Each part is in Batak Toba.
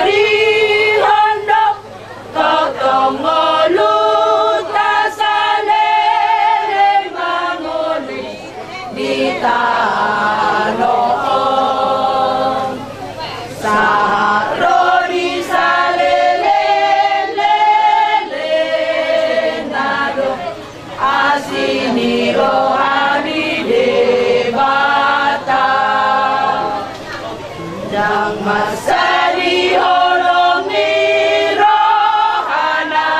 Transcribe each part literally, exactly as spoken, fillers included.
Disarihon do tongtong ngolunta saleleng mangoli di tano on. Sahat ro di saleleng lelengna do asi ni roha ni Debata. Ndang mansai diholongi rohana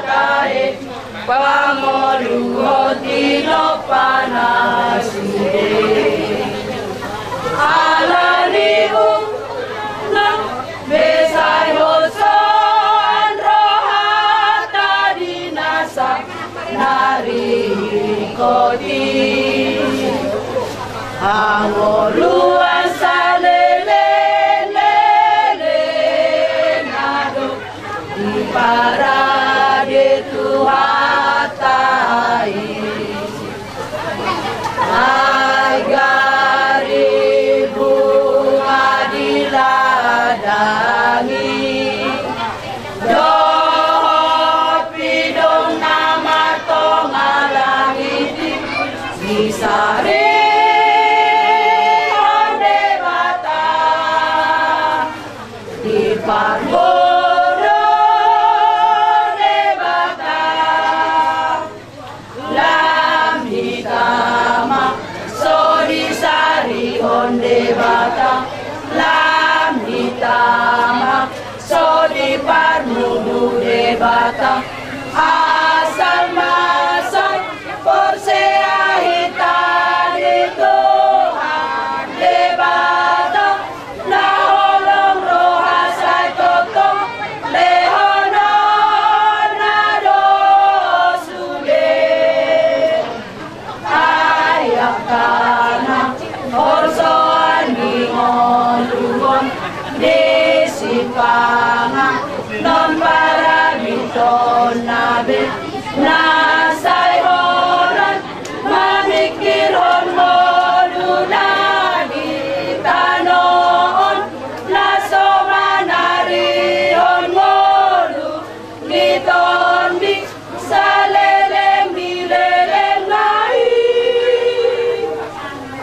tahe pangoluhon tinompana sude. Alani unang be sai holsoan rohanta di nasa na ringkot i. Hangoluan saleleng lelengna do diparade Tuhanta i. Ai gari bunga di ladang i dohot pidong na martonga langit i, disarihon Debata, diparmudu Debata. Lam hita ma so disarihon Debata, lam hita ma so diparmudu Debata. Asal ma sai porsea hita di Tuhan Debata, na holong roha sai tongtong lehononna do sude. Ai angka na holsoan di ngolu on, di sipanganon parabitonna be, na sai holan mamingkirhon ngoluna di tano on, na so manarihon ngolu ni Tondi saleleng ni lelengna i.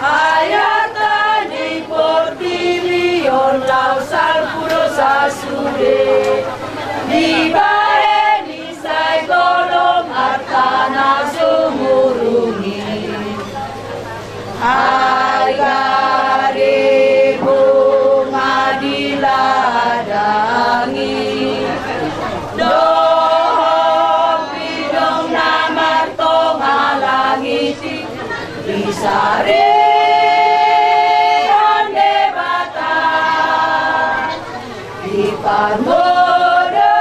Ai arta ni portibi on laho salpu dosa sude, dibahen i sai golom arta na sumurung i. Ai gari bunga di ladang i dohot pidong na martonga langit i, disarihon Debata, diparmudu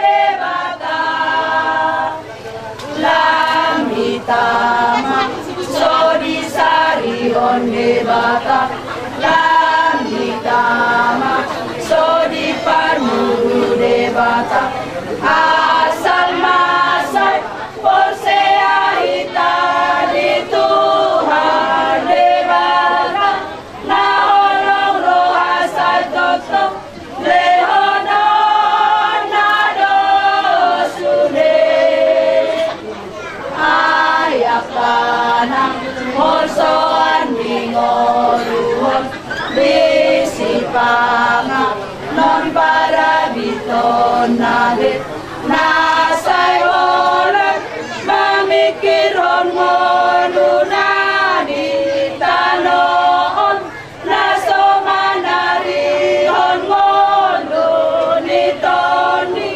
Debata. Lam hita ma so disarihon Debata, lam hita ma so diparmudu Debata. Asal ma sai porsea hita di Tuhan Debata, na holong roha sai tongtong lehononna do sude. Ai angka na holsoan di ngolu on, di sipanganon parabitonna be, na sai holan mamingkirhon ngoluna di tano on, na so manarihon ngolu ni Tondi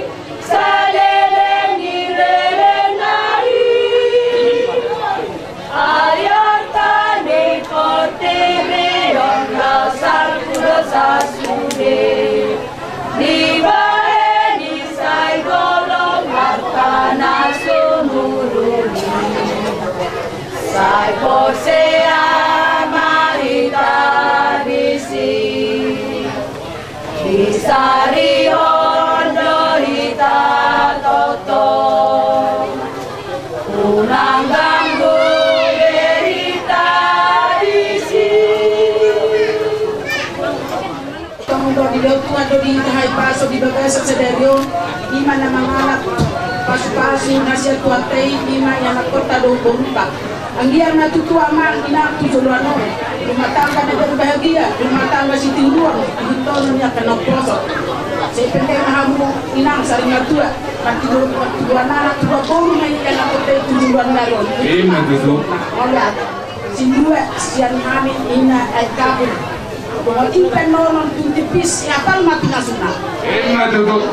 saleleng ni lelengna i. Ai arta ni portibi on laho salpu dosa sude, dibahen i sai Di tahi pasu di bagasan sadari on, ima na mangalap pasu-pasu na sian Tuhanta i, ima ianakhonta dohot borunta. Anggiat ma tutu amang inang tu joloan on rumah tangga na berbahagia, rumah tangga sitiruon, dihutono ni angka na umposo. Sai pande ma hamu inang sari matua, martinodohon tu anak, tu boru ma ianakhonta i tu joloan ni ari on. Ima tutu. Mauliate. Sindua sian hami ina ai kabun. Bongot impen nonon tun tipis, apal ma pinasuna. Ima tutu.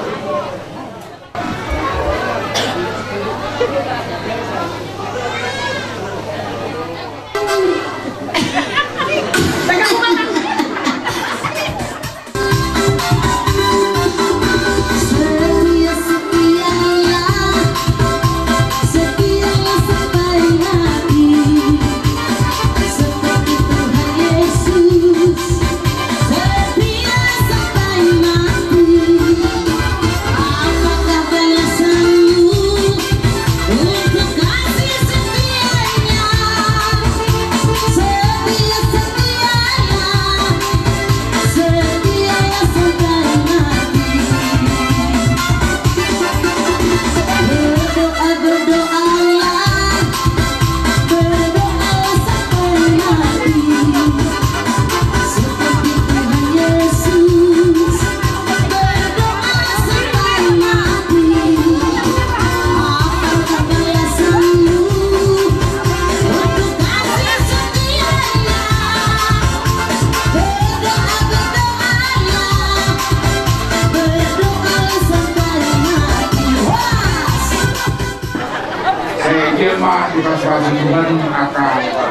Sai jala ma dipasu-pasu Tuhan angka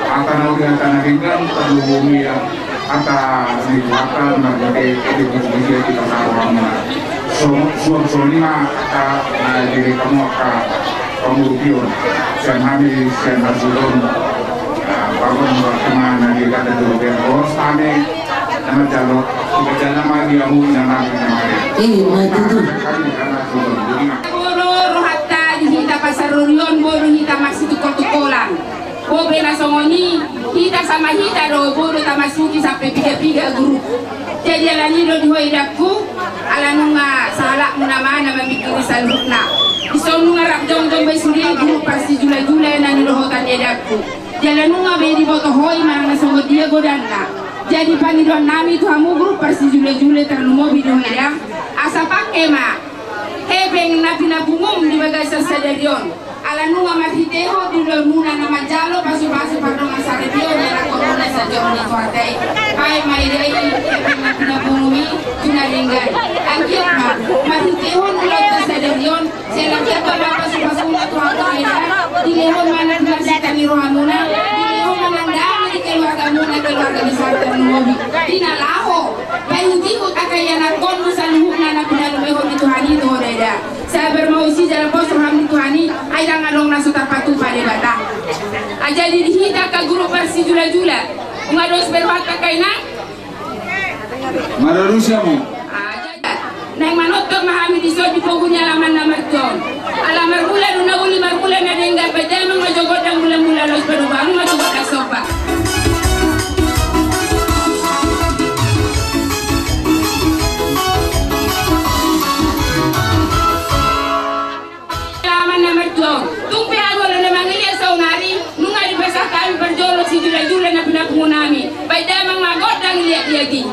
hata na uli, hata na denggan, tarlumobi hata ni Tuhanta marhite ende ni Tuhan di pasahaton. Suang songon i ma angka na direhon hamu angka pangurupion sian hami sian hasuhuton. Baru martema na di kata dulu biar bos kami na manjalo. Manjalo ma di hamu inang nami, inang nami. Ima tutu. Boru, rohanta di hita parsaripeon, boru hita marsitungkol-tungkolan. Bope na songon i, hita sama hita do boru tamasuki sampe piga-piga grup. Jadi alani do di ho edangku, ala nunga sahalakmuna ma na mamingkiri saluhutna. Dison nunga rap jongjong be sude grup parsijula-jula na nidohotan ni edangku. Jala nunga be diboto ho i manang na songon dia godangna. Jadi pangidoan nami tu hamu grup parsijula-jula, tarlumobi di ho edang, asa pangke ma hepeng na pinabungum di bagasan sadari on. Ala nunga marhitehon di ulaonmuna na manjalo pasu-pasu pardongansaripeon di anakhonmuna sian joro ni Tuhanta i. Baen ma ida i hepeng na pinabungum i tu na denggan. Anggiat ma marhitehon ulaonta sadari on, sai anggiat ma pasu-pasuna tu hamu eda, dilehon ma na pinarsinta ni rohamuna, dilehon ma nang damang di keluargamuna, keluarga besar Tarlumobi. Di na laho paihut-ihut angka ianakhonmu saluhutna na pinalumehon ni Tuhan i tu ho da eda. Sabar ma tusi jala pos roham di Tuhan i, ai ndang adong na so tarpatupa Debata. Jadi di hita angka grup parsijula-jula, nunga dos be rohanta angka inang? Maralusia mu. Naeng manongtong ma hami dison di pogu ni alaman na martua on. Ala marmula do na uli, marmula na denggan, baen damang ma jo gondang mula-mula, laos padomu ma jo gondang somba. Alaman na martua on. Tung pe hami ala na mangiliat saonari, nunga dipasahat hami parjolo sijula-jula na pinabungum nami. Baen damang ma gondang liat-liat i.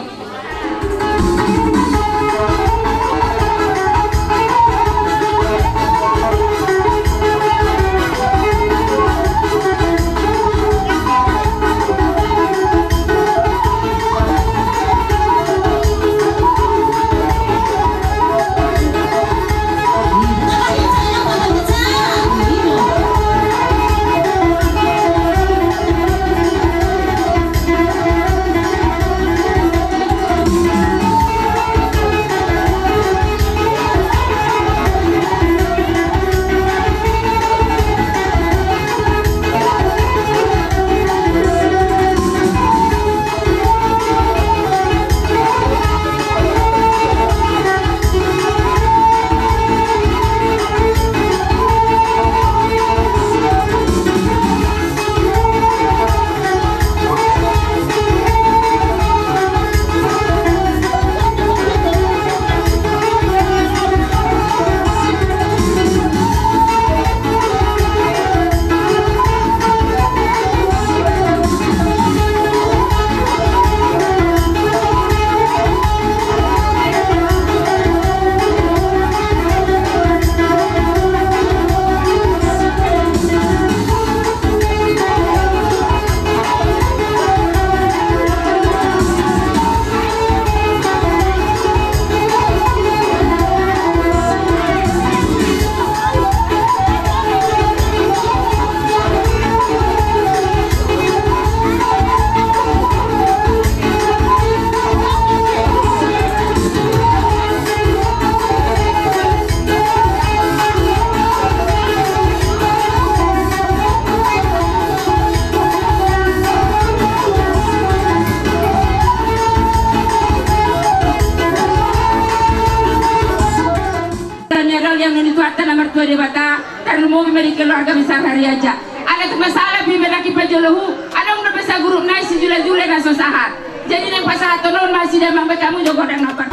Debata, tarlumobi ma di keluarga besar Hariaja. Ala tung masalah pe ma dang dipajolo hu, adong dope sagurupna i sijula-jula na so sahat. Jadi naeng pasahathon on ma nasida amang, bahen hamu jo godang na opat.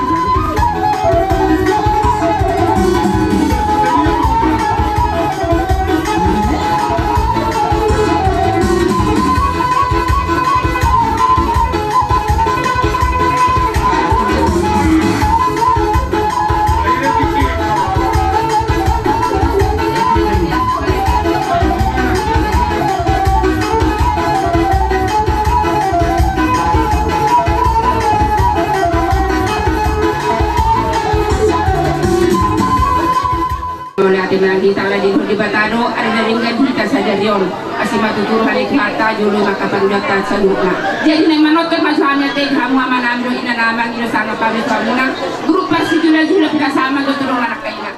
Mauliate ma di hita, ala didok Debata do, ari na denggan hita sadari on. Asi ma tutu hata ni Debata, jolo ma angka pangidoanta saluhutna. Jadi naeng manongtong ma jo hami ate, hamu amanami dohot inanami, mangido sangap hami tu hamuna. Grup parsijula-jula, pinasahat ma jo tu dongan nangkaningan.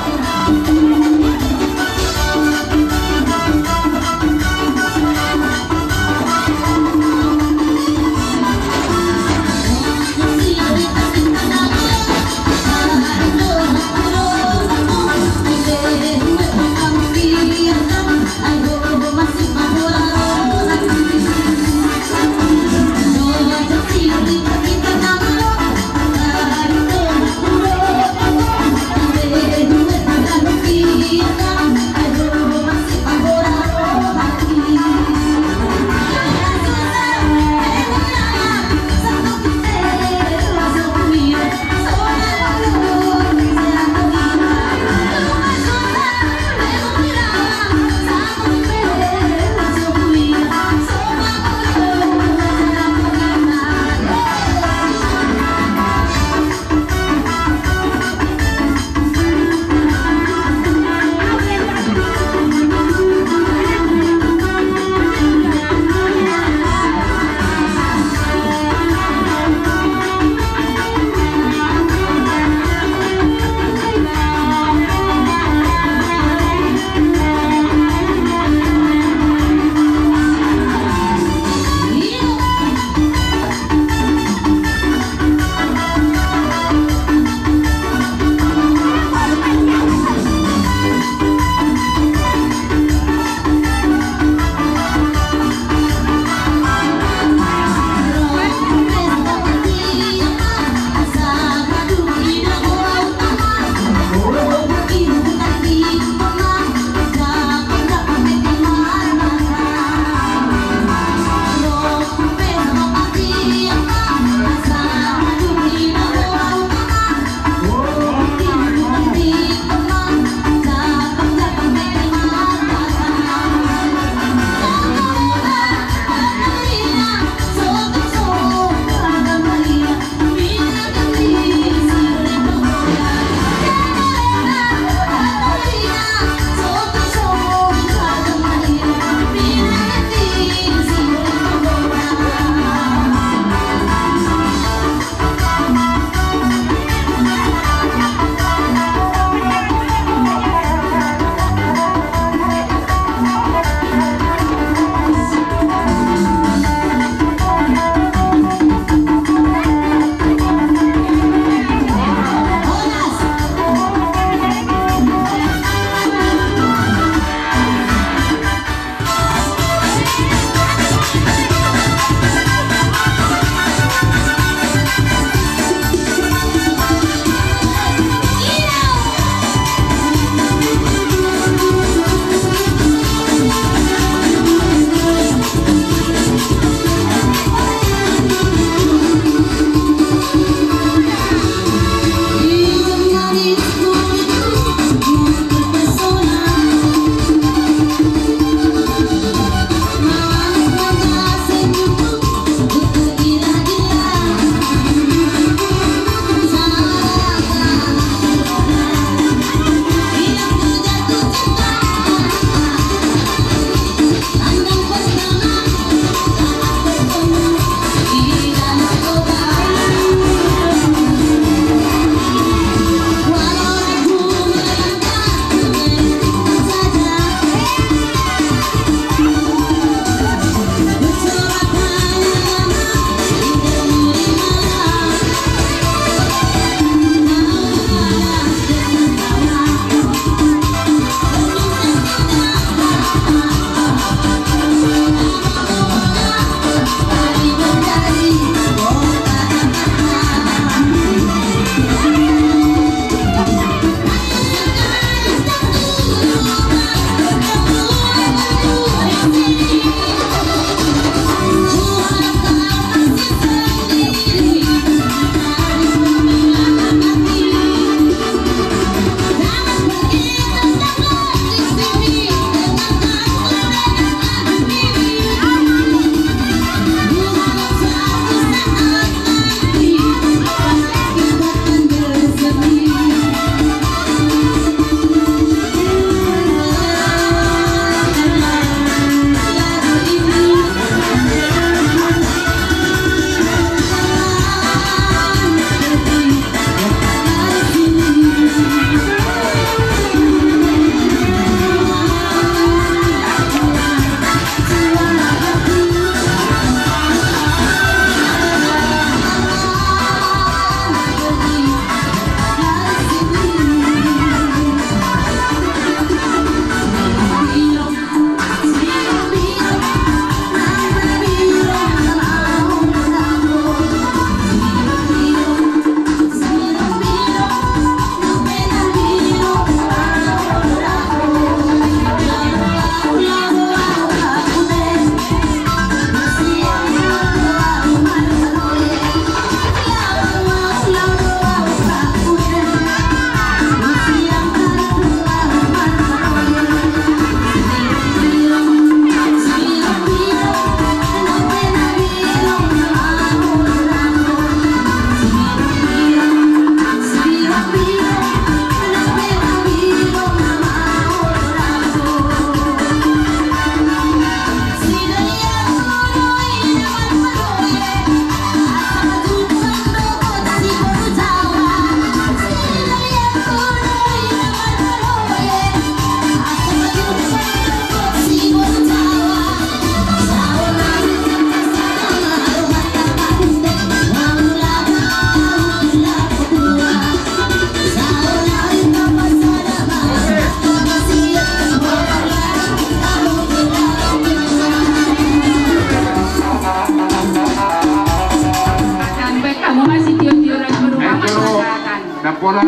Pola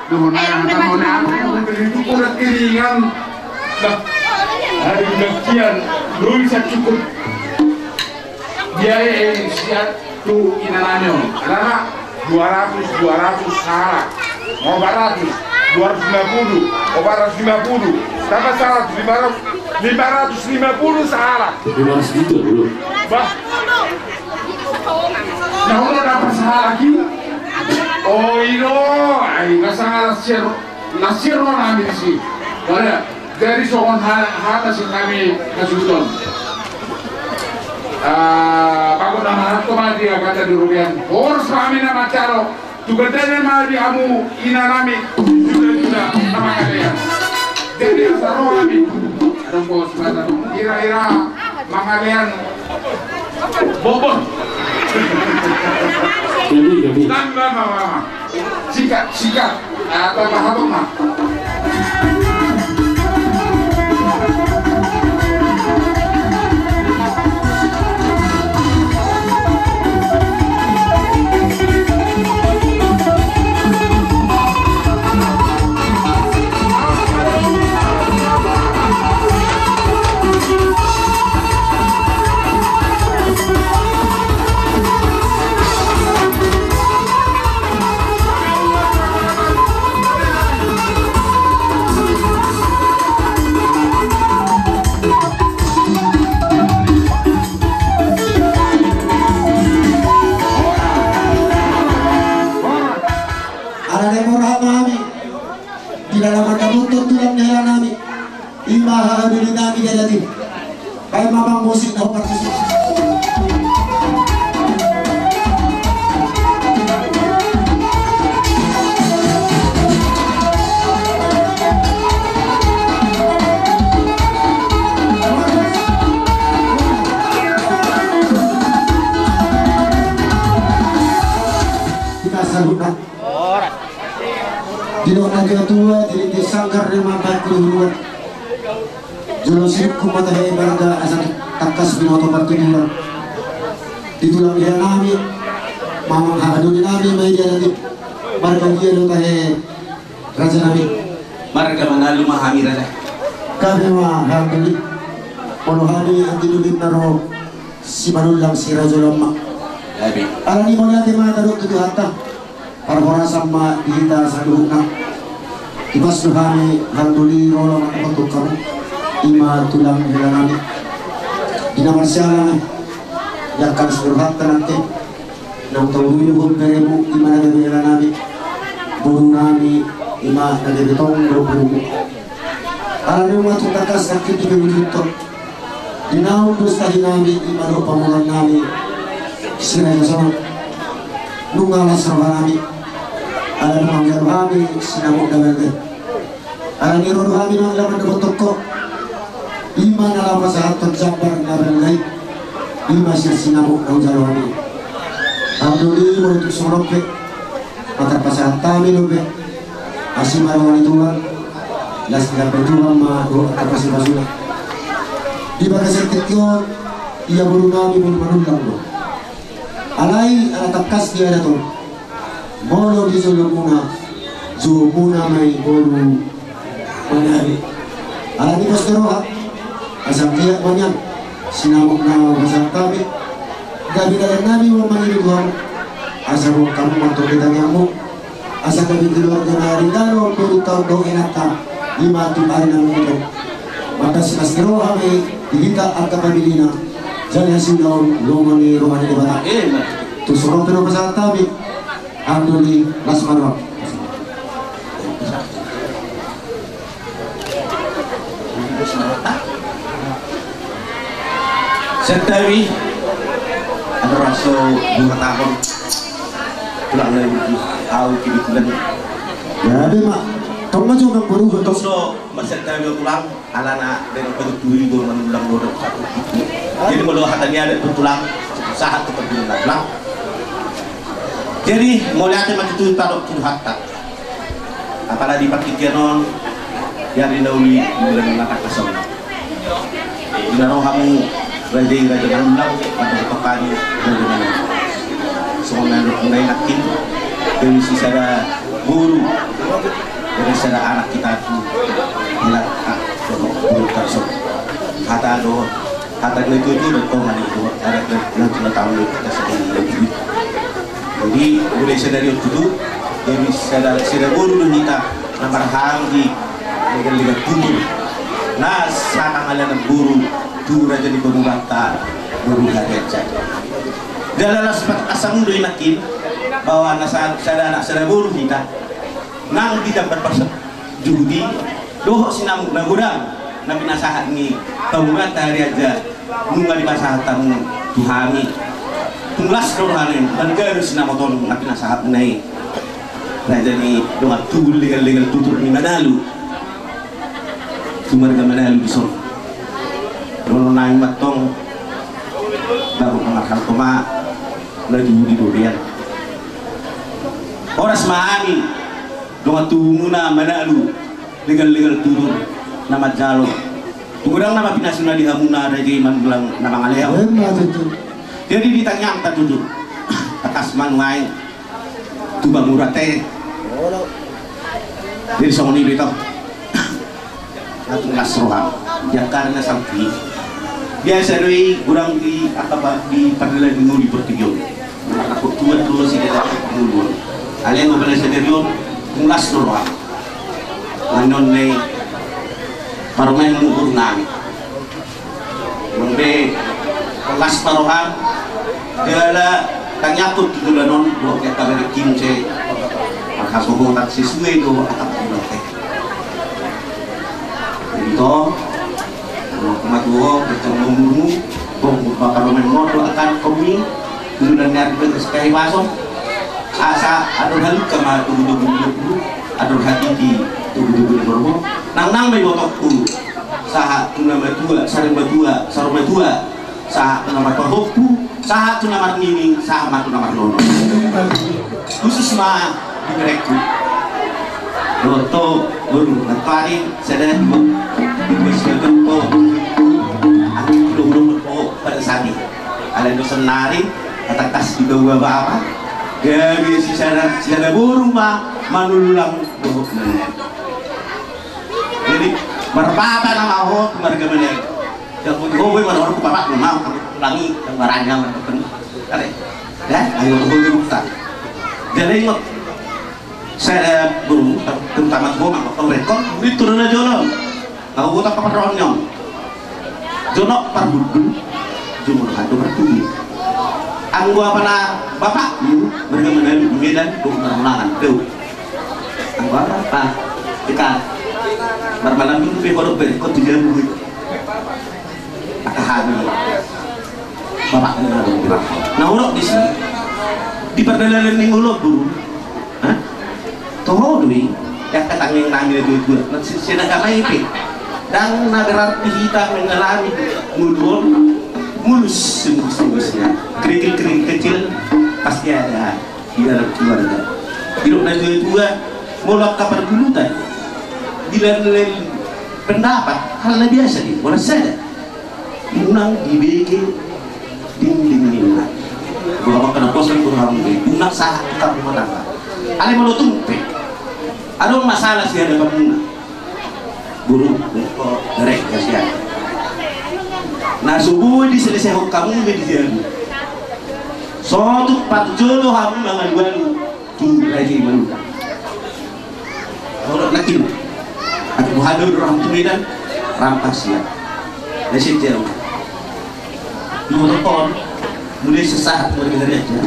dohot na hata mona apa yang begitu kuda kiringan. Nah, hari udah kian, lu bisa cukup. Biaya yang siap tu inananyo. Alana dua ratus, dua ratus sahalak. Mau empat ratus, dua ratus lima puluh, empat ratus lima puluh. Tambah seratus, lima ratus, lima ratus lima puluh sahalak. Lima ratus gitu dulu. Bah. Nah, udah dapat sahalak ini. Oh, ilo, ai, nggak salah share, nggak share nami di sini. Boleh. Jadi songon ha-, hata sian hami na suhut on. Ah, bagot na manat ko ma di agata di robean. Horas ma hami na manjalo. Tu gandana ma di hamu inanami. Jula-jula na mangalean. Jadi asa ro hami. Adong bos, adong. Ira-ira mangalean. Bobot. Jadi, jadi. Tambah ma, ma, ma. Sikat, sikat. Ah, tambah habang ma. Alana mora hami di dalam mata tuntut tulang ni hela nami. Ima hahadoli nami di adat i. Baen ma amang musik na hombar musik. Kita saluhutna. Didok na tua-tua, didok sanggar ni mambaen huluan. Jolo sirukku ma tahe marga asa tangkas binoto partuturan. Di tulang hela nami, amang hahadoli nami ma i di adat i. Marga dia do tahe raja nami? Marga Manalu ma hami raja. Gabe ma hahadoli. Molo hami anggi doli na ro Simanullang Siraja Lombok. Gabe. Alani mauliate ma tadok tu Tuhanta. Parhorasan ma di hita saluhutna. Ipas do hami hahadoli ro mandapothon hamu. Ima tulang hela nami. Di na marsiala nai. Jangkon sirohanta nangkin. Naung taurui do hamu beremu ima na gabe hela nami. Boru nami ima na gabe tong do borumu. Alani ma tung tangkas nangkin di beremu tong. Di naung dos tahi nami ima dohot pamoruon nami. Siraja songon nunga las roha nami. Alani manjalo hami sinamot na balga. Alani ro do hami nang laman dapothon ho. Ima na laho pasahathon jambar na balga i. Ima sian sinamot na hujalo hami. Alhamdulillah molo tung songon on pe. Mangkapasahat hami dope. Asi ma roha ni Tuhan. Las dilambai Tuhan ma dohot angka pasupasuna. Di bagasan tingki on ia boru nami boru Manullang do. Alai ala tangkas di adat on. Molo di jolomuna, jomuna ma i boru Manalu. Alani pos ni roha, asa anggiat ma nian sinamot na hupasahat hami. Gabe dalan nami ma mangido tu hamu. Asa boan hamu mantong di tangiangmu. Asa gabe keluarga na ringan on boru taon dohot inanta. Ima tu ari na mangihut. Maka silas ni roha ma i di hita angka familina. Jala hasiulaon lomo ni roha ni Debata. Tung songon on pe na hupasahat hami. Alhamdulillah, las ma roha. Santabi. Anu raso dua tahun. Pulang lagi. Au kiri bulan. Ya, be, Mak. Tong maju nang baru betul. So, Mas Santabi pulang. Alana dengan begitu ibu Manullang do satu. Jadi molo hata ni adat betulan sahat tu perjuangan tulang. Jadi molo ate ma tutu tadok tu hata. Apalagi di partingkian on, jadi na uli bulan na tangkas on. Di na ro hamu raja i raja Manullang, maka berpakani raja Manullang. Songon na nangkin. Gabe sisada boru, gabe sisada anak hita tu, hilang, ah, boru tarso. Hata do, hata do itu, itu do tongan itu, ada ke, nanti na tahu kita sendiri. Jadi, mulai sadari on tutu, gabe sisada, sisada boru do hita, na marhaha di legan-legan tubu. Na sanga mala na boru, tu raja ni pemuganta, boru harian jadi. Jala laos pasahat hamu do i nangkin, bahwa na sa-, sada anak sada boru hita, nang di jambar parsajuhut i, dohot sinamot na godang, na pinasahat ni pemuganta harian jadi, nunga dipasahat hamu tu hami. Tung las do rohana i, balga do sinamot on na pinasahat muna i. Raja ni dongan tubu legan-legan tutur ni Manalu. Tu marga Manalu dison. Dohonon nami ma antong, baru na marhalto ma, laju di dobean. Horas ma hami, dongan tubu muna Manalu, legan-legan tutur, na manjalo. Tung godang nama pinasuna di hamuna raja i manulang na mangalean. Emma tutu. Jadi di tangiangta tutu. Tangkas ma nuaeng. Tu banguran te. Jadi songon i do ito. Langsung las roham. Jangkar na sampi. Biasa do i godang di angka pa-, di pardalanan ni portibi on. Angka tua do si daerah panguluan. Alai anggo pala sadari on, tung las do roham. Lanon ne parumaen muna i. Nang be las ma roham, jala tangiangkon tu joloan on, dohot angka berengki muse, marhasohotan sesuai dohot angka pangulanta. Jadi ito, molo matua ho, bertemu umurmu, bong, bapa, parumaen muna do angka hamu i, tu joloan ni ari, bagas hahipason. Asa andor halumpang ma togutogu ni umurmu, andor hatiti togutogu ni umurmu. Nang nang ma ibotongku, sahat tu na matua, sarimatua, saromatua, sahat tu na marpahompu, sahat tu na marnini, sahat ma tu na marnono. Khusus ma di berengku. Dohot ho, boru, nantoari sada, dua, dua, sada, dua, angin, dua, dua, dua, pada saat ini. Alai do saonari, tangkas dibaen bapa, gabe sisada, sisada boru ma manulang dohot manalu. Jadi, marbapa nama ho tu marga Manalu. Dapot ho be marhorong tu bapakmu, mau, ulangi, maranya, marpenuh. Ada? Ya, ayo, ho be buka. Jadi ingot, sada boru, terutama tu ho, mangkok, rekon, itu na jolo. Au, utak paparrohon on. Jonok parhundul, jumolo hando partubu. Anggo apala bapakmu, marga Manalu, di Medan, do marunangan, do. Anggo apa, apa? Ika, marmalam minggu pe, kodok pe, kau tiga minggu. Angka hami. Bapakmu na adong di bapa. Na hurok disi. Di pardalanan ni ngolunta, boru. Hah? Toho do i, angka tangiang nami na tua-tua, na si-, sian agama i pe. Ndang na berarti hita mengalami ngolu on mulus, semulus-mulusnya. Kerikil-kerikil kecil pasti ada di dalam keluarga. Didok na tua-tua, molo angka pargulutan, di lain-lain pendapat, hal na biasa do i, molo sada. Unang dibege dinding ni unang. Gua makan apa sih, gua hamu be. Unang sahat tukang rumah tangga. Alai molo tung pe adong masalah di hadapanmuna, boru, engko, gareh, kasihan. Na so boi diselesaihon hamu be di jabu. So tung patujolo hamu mangalualu tu raja i manungkun. Olo, nangkin. Aku boha do roham tu Medan, rampas ia. Leset jauh. Dua tahun, mulai sesahat, mulai dari aja.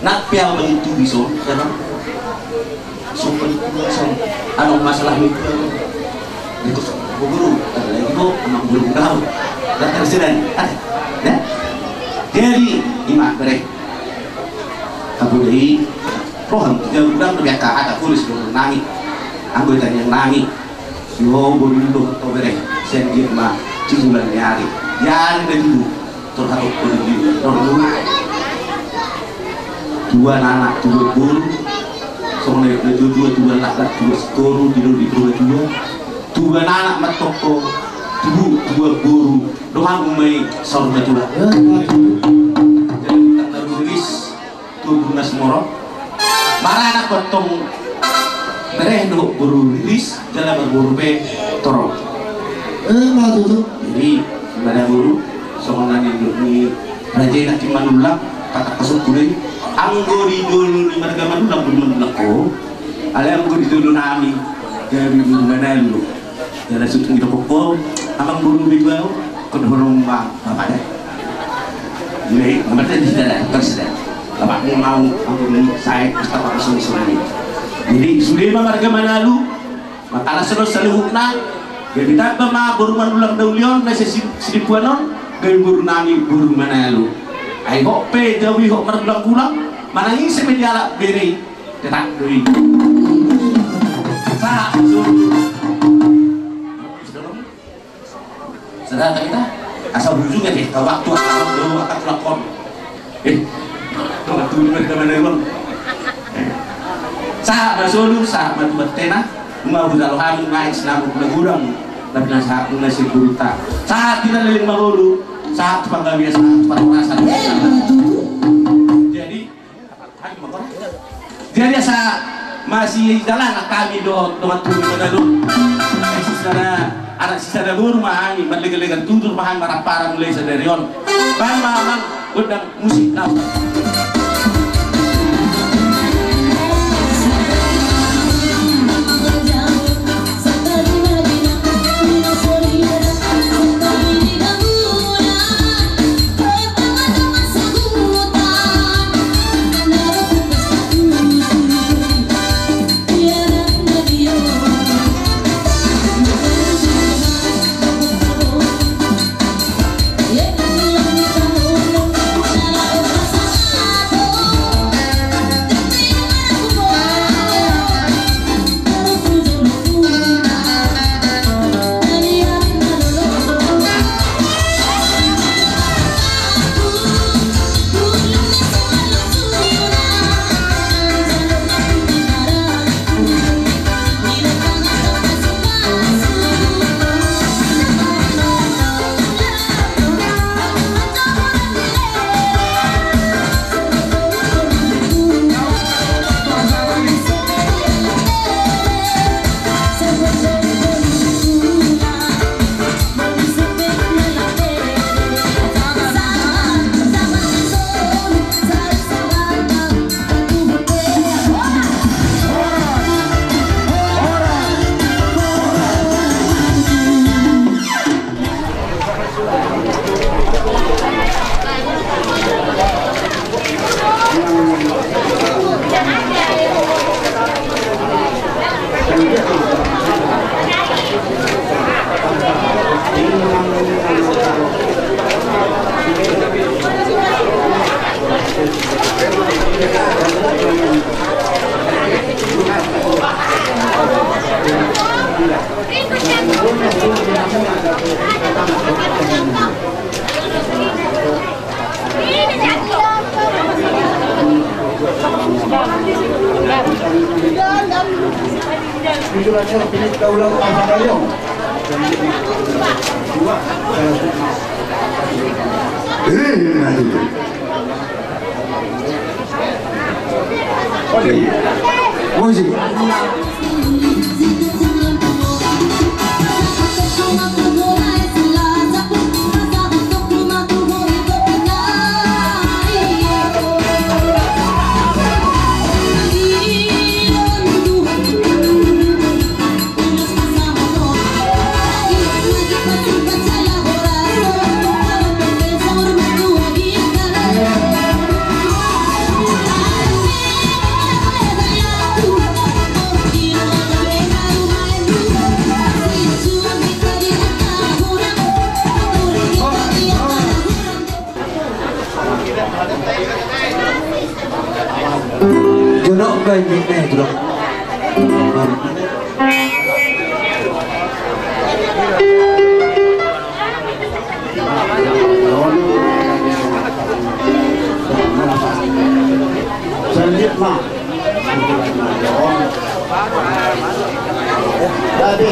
Nak piau bang itu bisa, ya kan? Sopan itu bisa. Anu masalah itu. Itu guru, lagi bu, emang guru kau. Datang sedang, ada, ya? Jadi, ima, bere. Aku dari roham, dia udah lebih angka hata tulis dulu nami. Anggo tangiang nami. Yo, boru, dohot ho bere. Sian dia ma, di bulan ni ari. Dia ari na tubu. Torhat ho di, di, di, di. Dua anak, dua boru. Songon na dua, dua, dua laklak, dua sitoru, di, di, dua, dua. Dua anak ma antong ho. Dua, dua boru. Dohot hamu ma i saur matua. Jadi, tanda riris. Tubuh na sumorop. Maranak pe antong, bere dohot boru Riris, jala marboru pe torop. Eh, ma tutu. Jadi, maranak boru, songon na nidok ni raja i nangkin Manullang, patak pasuk kudai. Anggo di jolo ni marga Manullang, boru Manullang ho. Alai anggo di jolo nami, gabe boru Manalu. Jala sutung di dokok ho, amang boru be tu ahu, ko dohonon ma, bapak da. Jadi, nomor tadi sudah da, terus da. Bapak mau, mau, mau, saya, Mustafa Rasul Suli. Jadi, sude ma marga Manalu, matalas do saluhutna, jadi tamba ma boru Manullang na uli on, na si, si, sidempuan on, gabe boru nami, boru Manalu. Ai hot pe, jabu i hot margulang-gulang, manang ise pe dialap bere i. Tetap doi. Sa, su. Sudah, kita asa ujungnya deh, ke waktu akan dulu akan tulakon. Eh, tulak dulu, kita mana dulu? Sa, na solu, sa, matu batena, ma buta lo hamu, naik, sinamu, na gurang, tapi na sa, na si guru ta. Sa, kita leleng mangolu, sa, panggabean, sa, panggabean, sa. Jadi, Jadi asa masidalan hami dohot dongan tubu ni Manalu. Sisada anak sisada boru ma hami, marlegan-legan tutur ma hami, marampara mulai sadari on. Baen ma amang gondang musik na. Jonok bae, jonok bae, jonok. Selanjutnya. Jadi.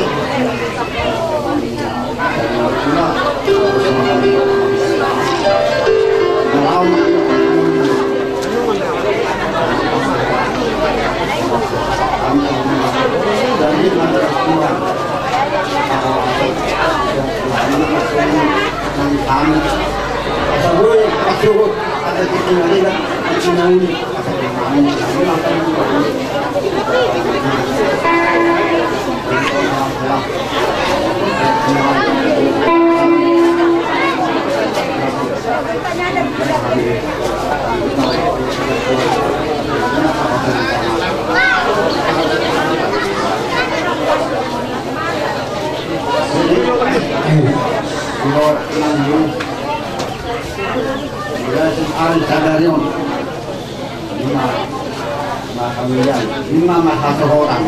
Ima, ima ma hasohotan.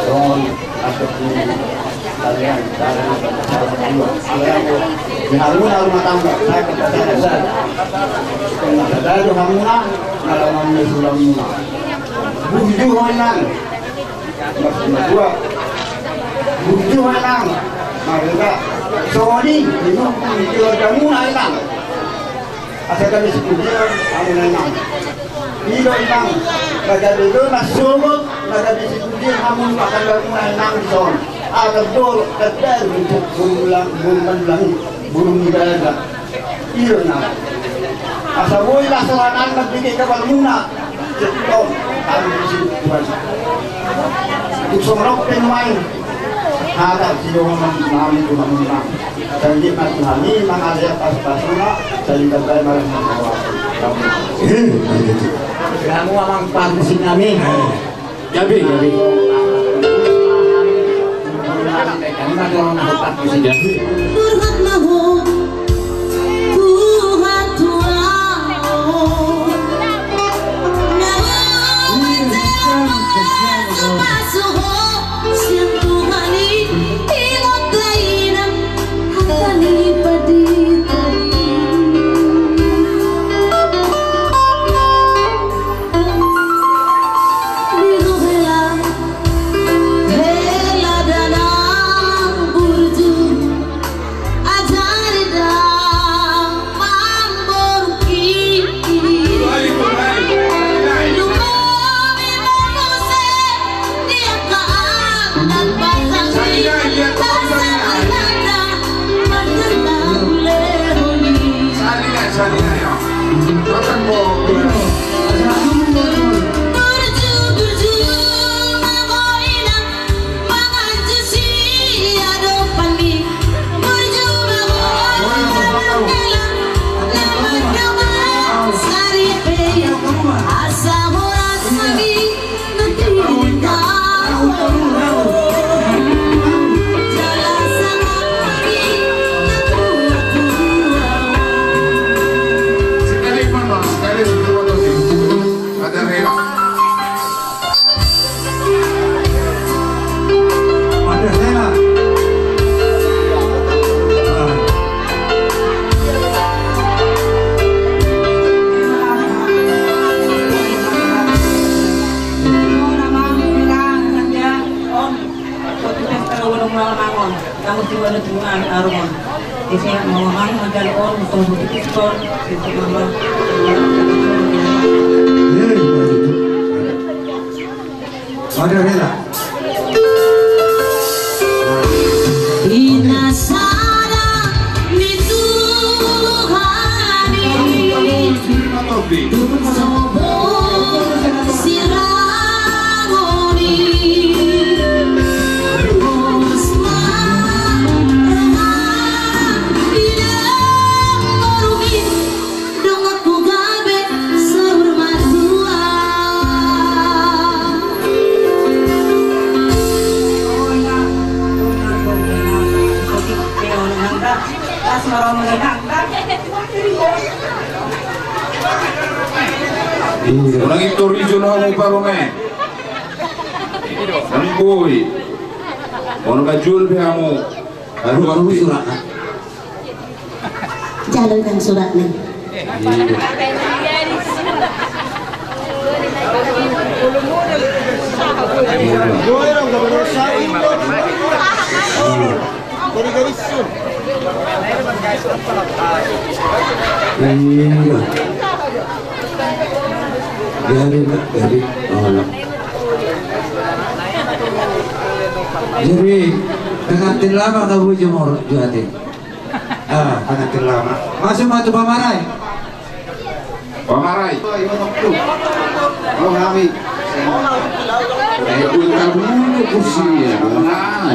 Songon asok ni kalian, kalian, kalian, di haruna rumah tangga, saya kata saya, saya. Saya do haruna, malam ini sudah muna. Burju ho inang. Maksudna dua. Burju ho inang. Maksudna, songon i, minum, di keluargamuna inang. Asa gabe sipujian hamuna inang. I do inang, na gabe do na sogot, na gabe sipujian hamuna pasanganmuna inang dison. Asa bolo, tanda untuk burung ulang, burung ulang, burung ni raja. I do inang. Asa boi las rohanan na bege kabalmuna. Tung songon on pe nuaeng hata sidohonon nami tu hamuna. Sai anggiat ma Tuhan i mangalean pasupasuna, sai ditambai ma roha ni hamu. Eh, hamu amang parmusik nami. Gabe, gabe. Hami ma tu amang parmusik nami. Curhat ma ho. Ajari da mamborungki. Lumobi ma muse di angka adat Batak i. Asa anakna mandangka ulehon i. Burju, burju ma ho inang. Manganju siadopan ni burju ma ho, na mandonga saripe i, asa horas hami na tinggal. Jala sangap hami na tua-tua. Sekali, Mama, sekali, sekali, Mama. Ada rela. Ada rela. Inasada ni Tuhan i. Sobo sirangoni. Bos ma roha di dalam borungin. Donganku gabe saur matua. Unang intor ijon hamu parumaen. Unang boi. Unang manjul be hamu. Aduh, baru surat. Jalo nang suratna. Iya. Jadi, jadi, oh, jadi, Pengantin lama kau bujur mor juatin. Ah, pengantin lama. Masuk ma tu pamarai. Pamarai. Ro hami. Eh, buta bulu kursi ya. Nah.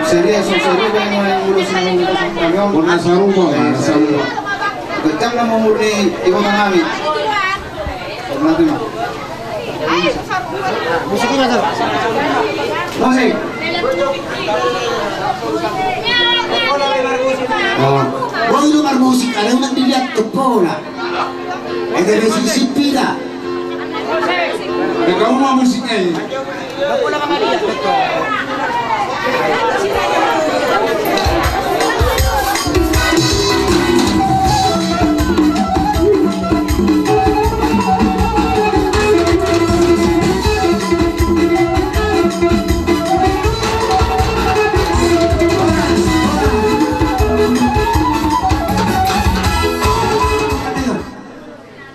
Jadi, saya, saya, saya, saya, saya, Bona sarupa, bona sarupa. Ganteng nama murni, ibu nami. Musik ini, Bang. Musik. Oh, gua itu marmusik, ada yang dilihat ke bola. Ada musik sipira. Ada kamu mau musiknya ini?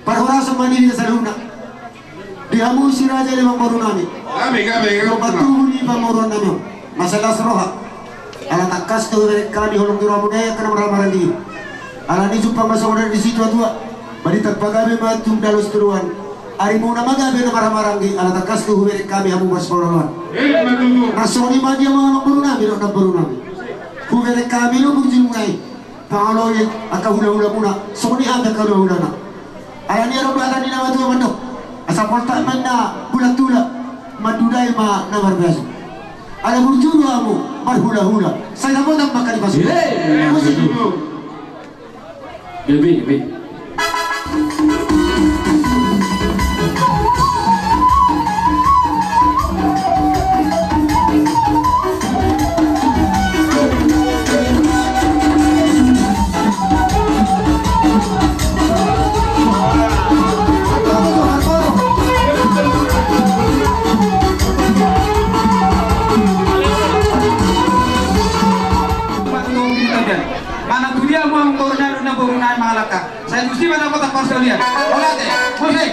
Parhorasan ma di hita saluhutna. Di hamu si raja ni pangboru nami. Gabe, gabe, gabe. Patubu ni pamoruon nami on. Masalah roha. Ala tangkas tu hubereng hami holong ni rohamu na angka na marhahamaranggi. Alani jumpang ma songon na disi tua-tua. Barita pagabe ma tu dalos tuduhan. Arimuna ma gabe na marhahamaranggi. Ala tangkas tu hubereng hami hamu marsipaolo-oloan. Ima tutu. Songon i ma di hamu pangboru nami dohot namboru nami. Hubereng hami do burjumuna i. Pangoloi angka hula-hulamuna, songon i hape angka hula-hulana. Alani adong do hata ni na matua mandok. Asa poltak ma inna bulan tula, mandudai ma na marbasu. Ala burju do hamu marhula-hula. Sai dapotan ma angka di pasu. Musik. Gabe, gabe. Manang tu dia hamu amang boru nami, na boru nami mangalangka. Sai tusi ma dapotan parsaulian. Mauliate. Musik.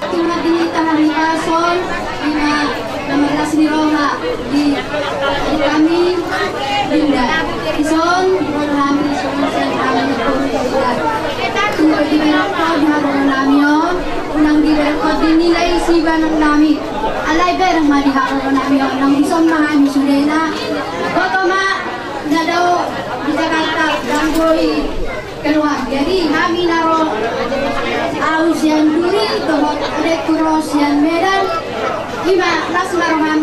Tinggal di tangan Rason, ima na marlas ni roha di, di hami, Dinda. Dison, ro hami, dison, sian hami, Dinda. Tinggal di tangan Rason, di haroro nami on, unang diberengkon di nilai sibanan nami. Alai bereng ma di haroro nami on, nang dison ma hami sudena. Boto ma, na dao di Jakarta, dang boi keluar. Jadi hami na ro, au sian Duri, dohot adekku ro sian Medan, ima las ma roham,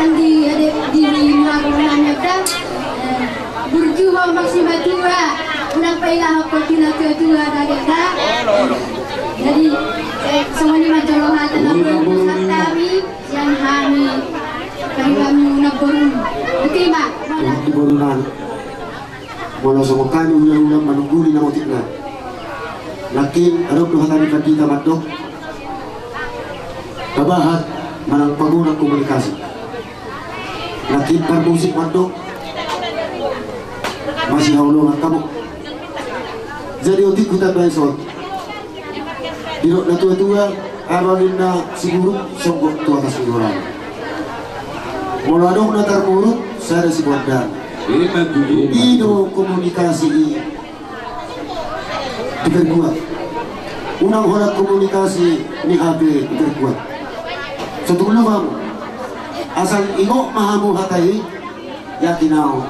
andi adek di, di, di, di, di, di, di, di, burju ma simatua, unang pailahon tu na tua-tua, da, da, da. Jadi, eh, songon i ma jolo hata na boru, hami, sian hami, paduamu na boru. Oke, ma. Di boru nami. Molo songon hami hula-hula manungguli na motikna. Nangkin adong do hata ni pandita mandok. Tabahat manang paborat komunikasi. Nangkin parmusik mandok. Masihaholongan hamu. Jadi otik hutambai son. Didok na tua-tua, aha ninna siburuk songgop tu atas ni goramu. Molo adong na tarmuruk, sada sipondan. I do komunikasi i diperkuat. Unang holan komunikasi ni H P diperkuat. Satu lubang. Asal ingot ma hamu hata i, yakin au,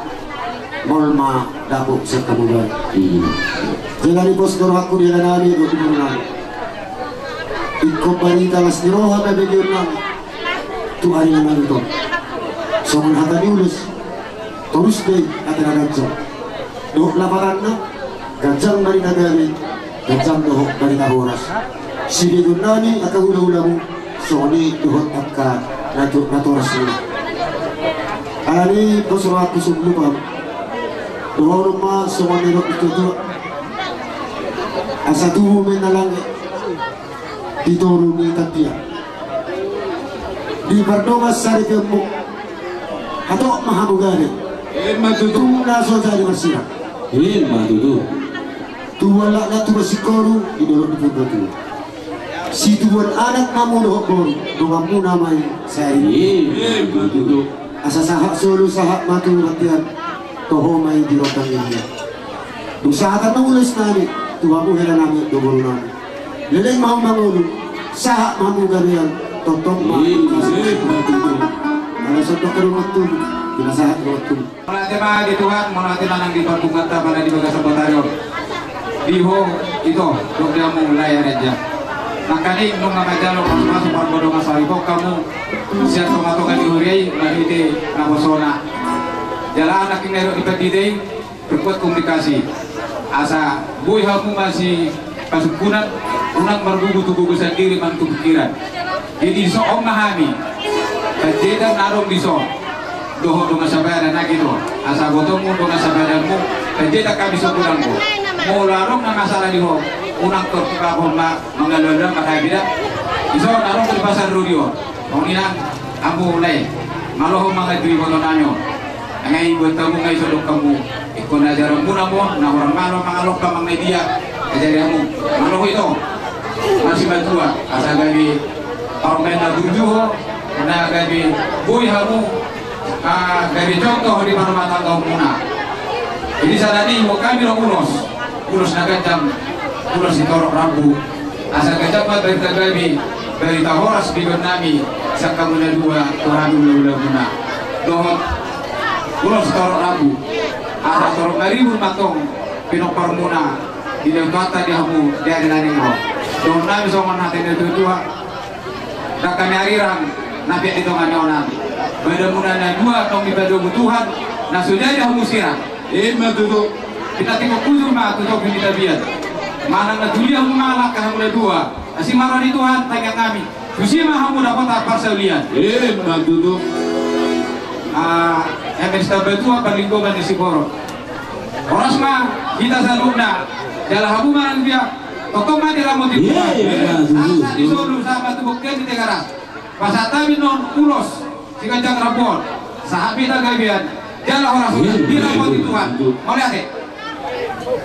molo ma dapot sian hamu baen. Jala dipos do rohangku di hela nami dohot di boru nami. Ingkon barita las ni roha ma begeon nami tu ari na manutung. Songon hata ni ulos, torus do i hata na ganjang. Dohot lapatanna, ganjang barita gabe, ganjang dohot barita horas. Sibegeon nami angka hula-hulamu, songon i dohot angka na to-, natoras i. Alani pos rohangku sungguh paham. Dohonon ma songon na nidok ni tua-tua. Asa tubu ma inna langit di toru ni tapian. Di pardongan saripeonmu, hatop ma hamu gabe. Ima tutu. Tung na so jadi marsirang. Ima tutu. Tubuan lakna tubuan singkoru di dolok ni Purbatua. Situbuan anak ma hamu dohot boru, donganmuna ma i sahali. Ima tutu. Asa sahat solu sahat ma tu bontean, toho ma i di rondang ni dia. Dung sahat ma ulos nami tu hamu hela nami dohot boru nami. Leleng ma hamu mangolu, sahat ma hamu gabean, tongtong ma. Ima tutu. Ala sondok ke rumah tu, pinasahat rumah tu. Mauliate ma di Tuhan, mauliate ma nang di parbunganta pala di bagasan botari on. Di ho ito, dok di hamu lae raja. Nangkaning nunga manjalo pasupasu parbodongan saripeon hamu sian tongatonga ni huria i, marhite naposona. Jala nangkin na didok di pandita i, perkuat komunikasi. Asa boi hamu masi pasungkunan, unang margugu tu gogo sandiri manang tu pingkiran. Jadi dison ma hami, panjaitan na adong dison dohot dongan sabadan nangkin do. Asa botomu dongan sabadanmu, panjaitan hami sungkunanmu. Molo adong na masalah di ho, unang tortugahon ma mangalualuhon ma hami da. Dison adong tu pasar rodi on. Songon i nang hamu lae, malo ho mangajari iboto nami on. Nga iboto hamu nga isodok hamu. Ingkon ajaranmuna ma on, na hurang malo mangalongka manang na dia. Ajari hamu, malo ho ito. Masimatua, asa gabe parumaen na burju ho, na gabe boi hamu, ah, gabe contoh di parumatanggaonmuna. Jadi sada ni, boan hami do ulos. Ulos na ganjang, ulos sitorop rambu. Asa ganjang ma barita gabe, barita horas di bahen nami, sian hamu na dua, tu hami hulahula muna. Dohot ulos sitorop rambu. Asa torop maribur ma tong pinomparmuna, di leutanta di hamu, di ari na naeng ro. Dohot nami songon hata ni natuatua. Ndang hami arirang na piak di tonga ni onan. Badanmuna na dua, tong dipadomu Tuhan, na so jadi hamu sirang. Ima tutu. Pinantikhon hujur ma tu topi ni tapian. Manang na tudia hamu ma langka hamu na dua, asi ma roha ni Tuhan tangiang nami. Tusi ma hamu dapotan parsaulian. Ima tutu. Ah, M S Tabatua parlinggoman ni siborok. Horas ma hita saluhutna. Jala hamu manang dia, tongtong ma diramoti Tuhan. Ima tutu. Asa di solu sahat tu bontean di Tigaras. Pasahat hami non ulos siganjang rambu on. Sahat ma hita gabean. Jala horas. Diramoti Tuhan. Mauliate.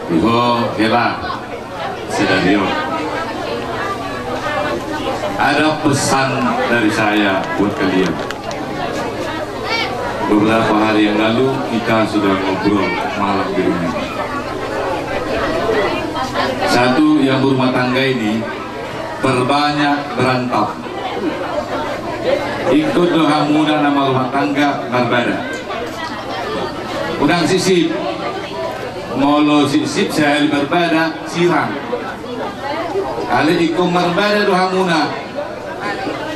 Iho, hela. Sedarion. Ada pesan dari saya buat kalian. Beberapa hari yang lalu kita sudah ngobrol malam di rumah. Satu, yang berumah tangga ini perbanyak berantem. Ingkon do hamuna na marumah tangga marbada. Unang sipsip. Molo sipsip sahali marbada, sirang. Alai ingkon marbada do hamuna.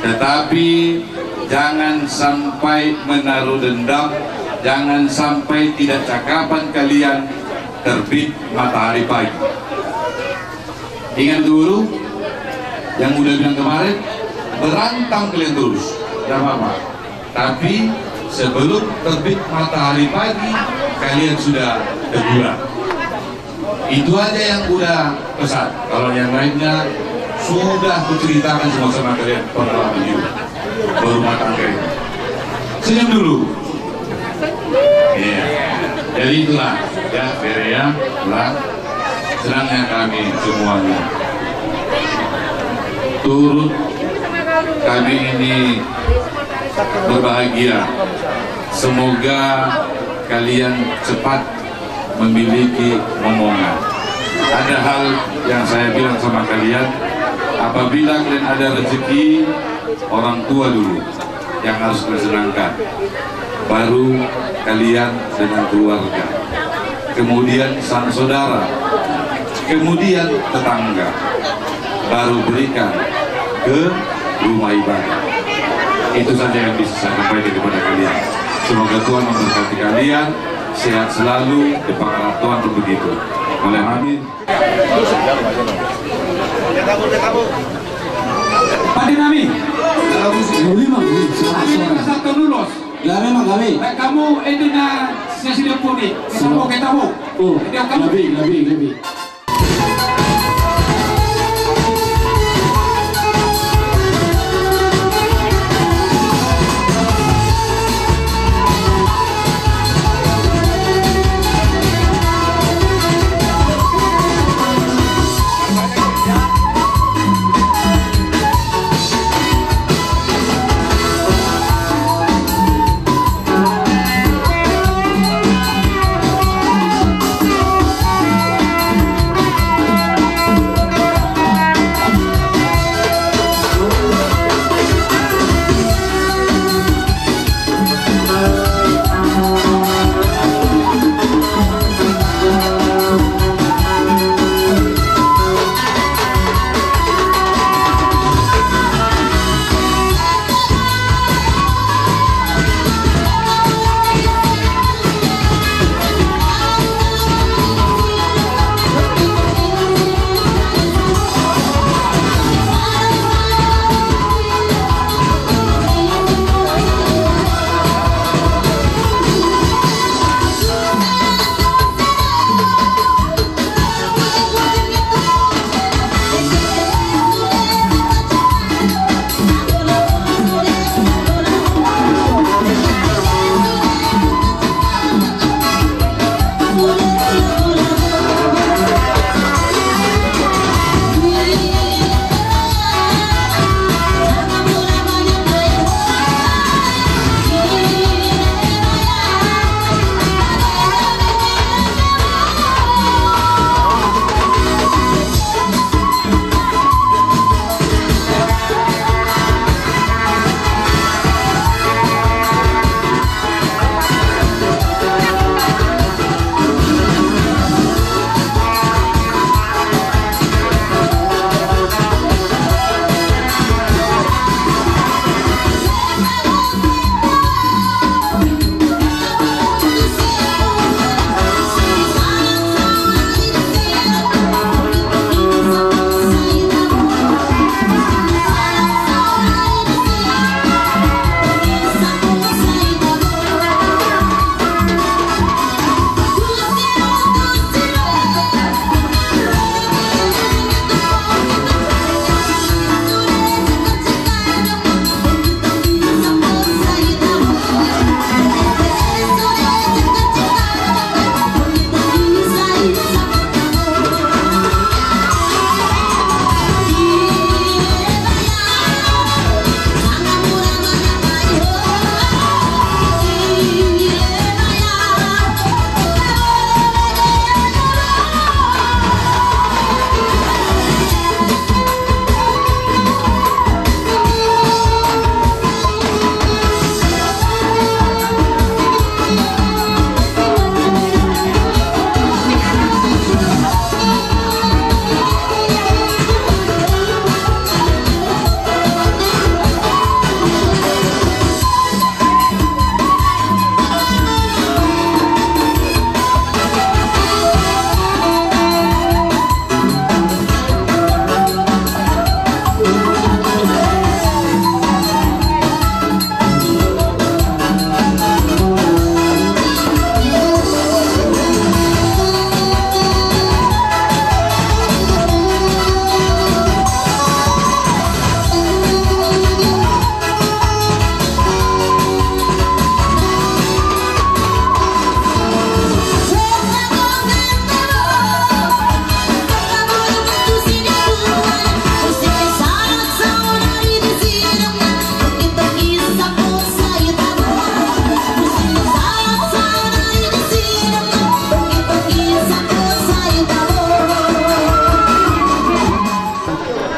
Tetapi jangan sampai menaruh dendam, jangan sampai tidak cakapan kalian terbit matahari pagi. Ingat dulu yang udah bilang kemarin, berantem kalian terus, nggak apa-apa. Tapi sebelum terbit matahari pagi, kalian sudah teguran. Itu aja yang udah pesan. Kalau yang lainnya sudah kuceritakan semua sama kalian pengalaman hidup berumah tangga ini. Senyum dulu. Iya. Jadi itulah, ya, bere ya, ulang. Senangnya kami semuanya turut kami ini berbahagia. Semoga kalian cepat memiliki momongan. Ada hal yang saya bilang sama kalian, apabila kalian ada rezeki, orang tua dulu yang harus kalian senangkan, baru kalian dengan keluarga, kemudian sang saudara, kemudian tetangga, baru berikan ke rumah ibadah. Itu saja yang bisa saya sampaikan kepada kalian. Semoga Tuhan memberkati kalian, sehat selalu, di pangaran Tuhan pun begitu. Oleh amin. Pande nami. Gabe ma, gabe. Gabe ma, gabe. Baik, hamu ende na siasi dia puni. Kita mau, kita mau. Oh, gabe, gabe, gabe.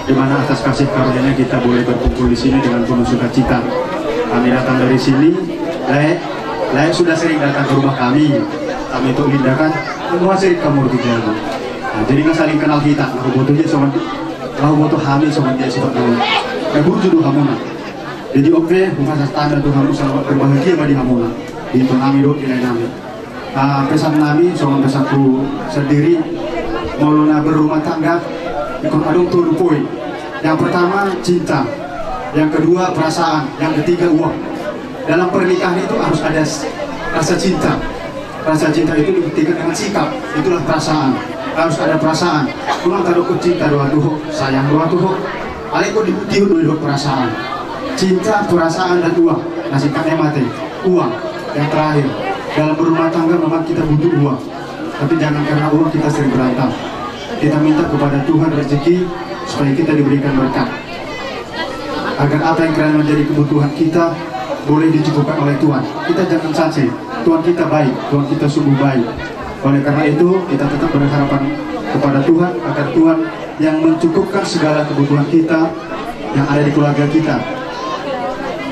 Di mana atas kasih karunia-Nya kita boleh berkumpul di sini dengan penuh sukacita. Kami datang dari sini, Lae, Lae sudah sering datang ke rumah kami. Kami itu lindakan, semua sering kamu begitu jago. Nah, jadi nggak saling kenal kita, nggak butuhnya sama, nggak butuh kami sama dia seperti itu. Nggak butuh dua kamu, nah. Jadi oke, bukan tanda tu hamu selamat berbahagia bagi hamu lah. Di itu nami do, di lae nami. Ah, pesan nami, songon pesanku sendiri, molo na berumah tangga, ingkon adong tolu poin. Yang pertama, cinta. Yang kedua, perasaan. Yang ketiga, uang. Dalam pernikahan itu harus ada s-, rasa cinta. Rasa cinta itu dibuktikan dengan sikap, itulah perasaan. Harus ada perasaan. Ulang taruh cinta dua tuh, sayang dua tuh. Alai kok dibuktikan dua, dua perasaan. Cinta, perasaan, dan uang. Nah, singkatnya mati. Uang yang terakhir. Dalam berumah tangga memang kita butuh uang. Tapi jangan karena uang kita sering berantem. Kita minta kepada Tuhan rezeki supaya kita diberikan berkat. Agar apa yang kiranya menjadi kebutuhan kita boleh dicukupkan oleh Tuhan. Kita jangan sangsi. Tuhan kita baik, Tuhan kita sungguh baik. Oleh karena itu, kita tetap berharapan kepada Tuhan, agar Tuhan yang mencukupkan segala kebutuhan kita yang ada di keluarga kita.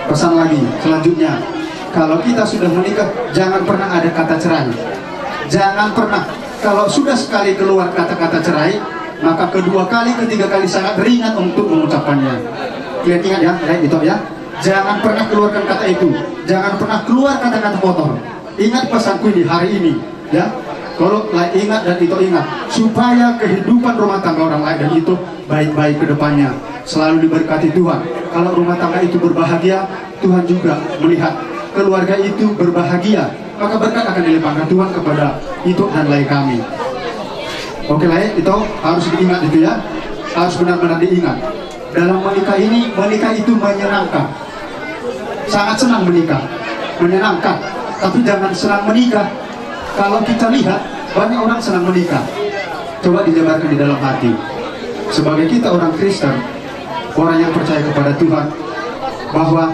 Pesan lagi, selanjutnya, kalau kita sudah menikah, jangan pernah ada kata cerai. Jangan pernah. Kalau sudah sekali keluar kata-kata cerai, maka kedua kali, ketiga kali sangat ringan untuk mengucapkannya. Kalian ingat ya, ya, itu ya. Jangan pernah keluarkan kata itu. Jangan pernah keluar kata-kata kotor. Ingat pesanku ini hari ini, ya. Kalau Lae ingat dan Ito ingat, supaya kehidupan rumah tangga orang Lae dan Ito baik-baik ke depannya, selalu diberkati Tuhan. Kalau rumah tangga itu berbahagia, Tuhan juga melihat keluarga itu berbahagia, maka berkat akan dilimpahkan Tuhan kepada Ito dan Lae kami. Oke, Lae, Ito harus diingat itu ya, harus benar-benar diingat. Dalam menikah ini, menikah itu menyenangkan. Sangat senang menikah, menyenangkan. Tapi jangan senang menikah. Kalau kita lihat, banyak orang senang menikah. Coba dijabarkan di dalam hati. Sebagai kita orang Kristen, orang yang percaya kepada Tuhan, bahwa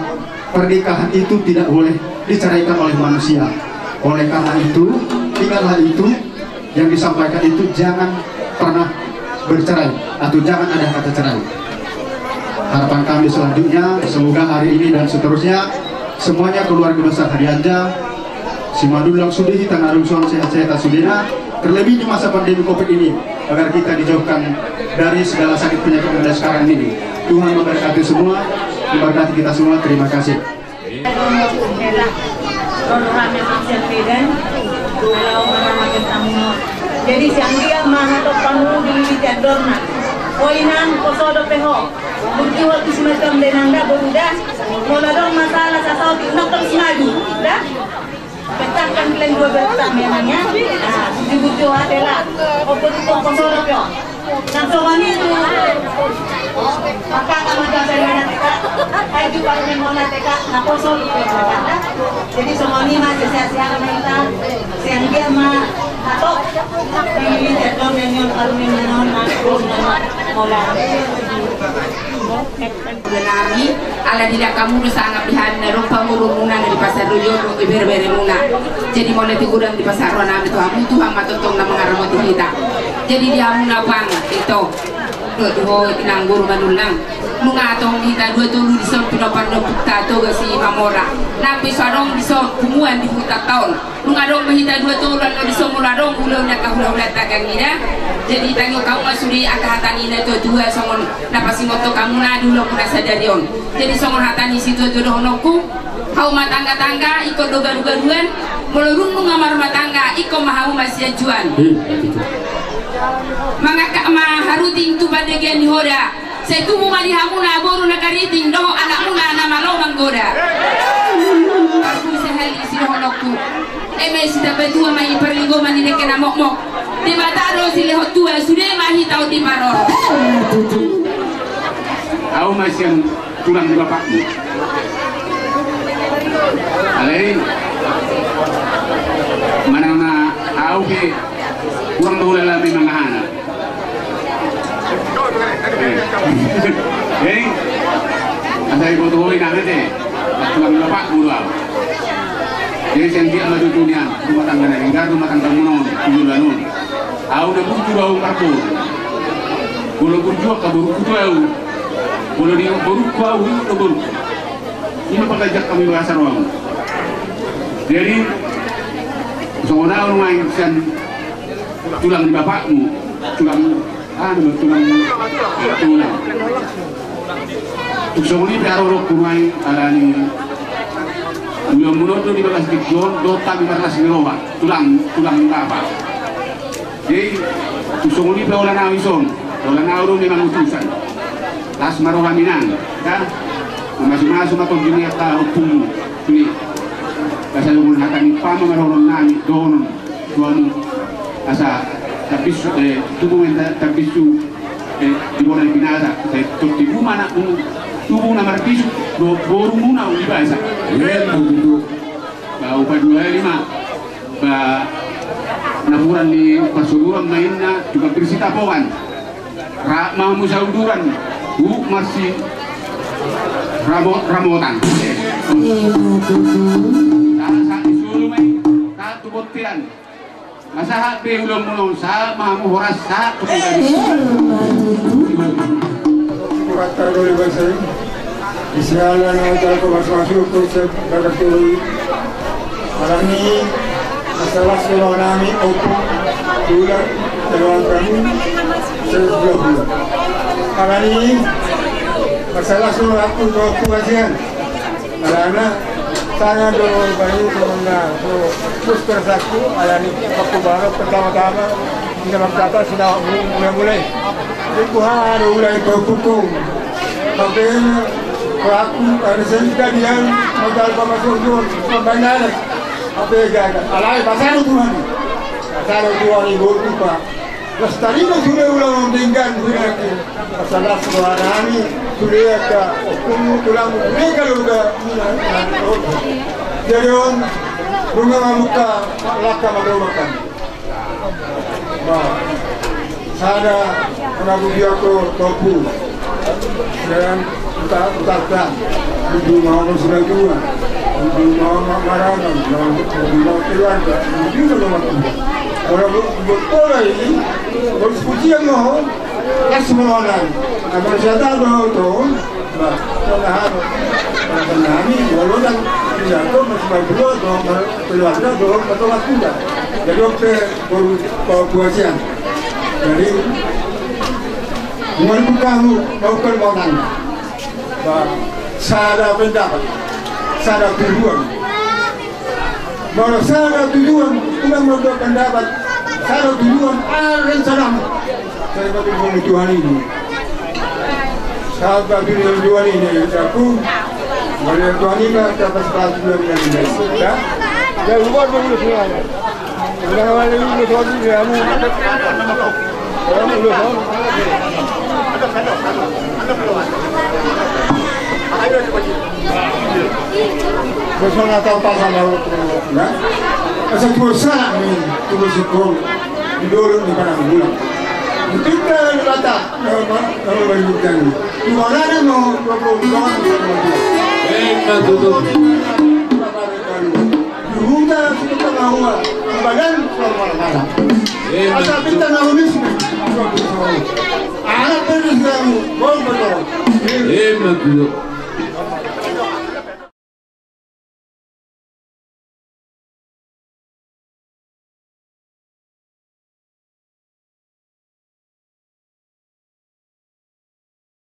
pernikahan itu tidak boleh diceraikan oleh manusia. Oleh karena itu, ingatlah itu, yang disampaikan itu jangan pernah bercerai atau jangan ada kata cerai. Harapan kami selanjutnya, semoga hari ini dan seterusnya, semuanya keluarga besar Harianja, Simanullang sude, hita na adong songon sehat-sehat sudena, terlebih di masa pandemi covid ini, agar kita dijauhkan dari segala sakit penyakit yang ada sekarang ini. Tuhan memberkati semua, memberkati kita semua. Terima kasih. Jadi sian dia ma hatop panguhut di lilitan dorna. O inang, poso dope ho. Burju ho tu si Madam Denanda boru da. Molo adong masalah sasaotik nongkrong si Madu da. Pecahkan kalian dua belah tangan ya. Nah, burju-burju hate lah. Opo tu poso dope ho. Nang songon i tu. Maka kamu jangan mana teka. Hai tu parumen mona teka. Nah, poso dope ho. Jadi songon i ma sehat-sehat ma hita. Sian dia ma hatop. Ini jadwal menion parumen menion. Nah, poso dope ho. Nami, ala di dangka muna sangap di hami na dompak murumuna na di pasar rujo do i bere-bere muna. Jadi molo ti godang di pasar ruanami tu hamu, Tuhan ma tongtong na mangaramoti hita. Jadi di hamu na pang, Ito. Dohot tu ho inang boru Manullang. Nunga tong hita dua tolu dison pinompar ni ompunta Toga si Mamora. Nang pe so adong dison punguan di huta taon. Nunga adong ma hita dua tolu allo dison molo adong ulaon ni angka hula-hulanta ganggina. Jadi tangiangkon ma sude angka hata ni natua-tua songon na pasingothon hamuna di ulaonmuna sadari on. Jadi songon hata ni situa-tua dohononku, hauma tangga-tangga, ingkon do garu-garuan, molo dung nunga marumah tangga, ingkon ma hauma sianjuan. Mangangkat ma haruting tu pandegean ni hoda. Sai tubu ma di hamuna boru na kariting dohot anakmuna na malo manggoda. Aku sahali sidohononku. Eme sitamba tua ma i parlinggoman ni dengke na mokmok. Debata do silehon tua sude ma hita on diparorot. Au ma sian tulang ni bapakmu. Alai manang na au pe kurang do ulala memang ahana. Eh, asa iboto ho inang ate. Tulang ni bapakmu do au. Jadi sian dia ma tutu nian rumah tangga na denggan, rumah tangga muna on, tujuan on. Au na burju do au parboru. Molo burju angka borungku tu ahu, molo di borungku ahu, i do borungku. I ma panggabean hami bagasan rohamu. Jadi songon ahu nuaeng sian tulang ni bapakmu, tulang, anu, tulang, tulang. Tung songon i pe haroronku nuaeng ala ni ulaonmuna on do di bagas tingki on, dohot hami marlas ni roha, tulang, tulang ni bapa. Jadi tung songon i pe holan ahu dison, holan ahu do memang utusan. Las ma roham inang, ya. Mamasumasu ma tonggi ni angka ompungmu, sude. Asa songon hata ni umpama ma dohononnami, dohonon tu hamu, asa tambinsu, eh, tubu ma inda tambinsu, eh, di bona ni binasa, sai tondi tubu ma anakmu, tubu na marbisuk, dohot borumuna uli basa. Iya, begitu. Ba, upa dua hali ma. Ba, napuran ni parsoburan ma inna, juga bersih tapongan. Ra, ma hamu sauduran, bu marsi ramo-, ramotan. Iya, betul. Sahat, sahat ni solu ma i, sahat tu bontean. Nga sahat be ulaonmuna on, sahat ma hamu horas, sahat tu kota. Iya, betul. Kurang tahu dari bahasa ini. Di segala nama utara kau masuk-masuk, kau se-, bagas kau. Alani, masalah sekolah nami, opo, bulan, sekolah kami, sebulan. Alani, masalah sekolah aku, kau aku kasihan. Alana, saya do bayi, sebenarnya, so, terus tersaku, alani, waktu baru pertama-tama, Inda markata sinawak mulai-mulai. Di kuhana do ulai pahukum. Hape pelaku ada sendirian modal pamasuk jual pembayaran. Hape gagal. Alai pasal Tuhan. Pasal Tuhan ibu lupa. Lestari do sudah ulang denggan sudah. Pasal suara nami sudah ada hukum tulang sudah kalau udah. Jadi on bunga mamuka laka madomakan. Ba, sada, na budiako topu. Dan uta-, utata. Ibu mau sudah dua. Ibu mau ma-, maragam. Ibu mau keluarga. Ibu mau keluarga. Kalau bu-, bu-, bola ini, harus pujian mau. Kan semua orang. Kalau saya tak tahu tu, ba, pernah, pernah kami, walau dan tidak tahu, masih baru dua, dua, keluarga, dua, atau tidak. Jadi, oke, Baru, baru buasian. Jadi, mengandung kamu, kau kan mau nanya. Ba, sada pendapat, sada tujuan. Molo sada tujuan, ulang molo dua pendapat, sada tujuan, ada rencanamu. Saya pakai Tuhan ini. Saat babi dengan dua ini, aku melihat Tuhan ini, dapat sepatu dua bulan ini. Ya? Ya, luar dulu semua. Udah, udah, udah, udah, udah, udah. Besok Natal pas sama, ya? Asa tua salah nih, tua sekolah. Di dulu di Padang Bulan. Di pinggir mata, nama, nama Bali Bukang. Di mana ada mau, mau, mau, mau, mau. Emma tutu. Di huta, di tengah rua. Di badan, sama-sama. Emma tutu. Asal pinta nama miskin. Anak terus kamu, bom betul. Emma tutu.